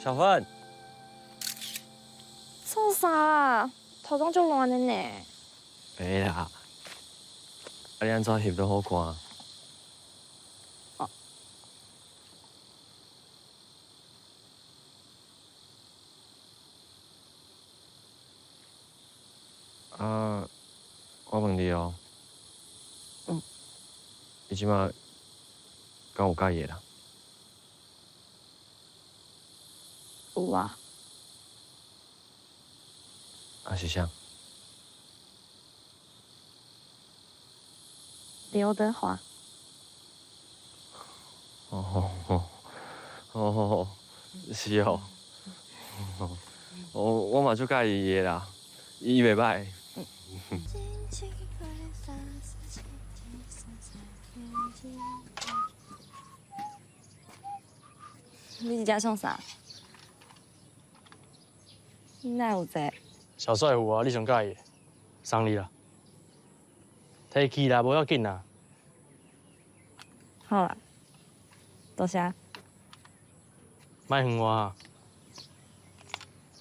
小芬，創啥啊？塗妝足亂的呢。袂啦，啊你按怎翕都好看？哦。啊，我問你哦。嗯。你這馬敢有佮意的人？有啊。啊是啥？劉德華。哦哦哦，是哦。我嘛足佮意伊的啦，伊袂䆀。你佇遮創啥？你哪有這個？小帥有啊，你上佮意的，送你啦。提去啦，無要緊啦。好啦，多謝。莫恨我哈。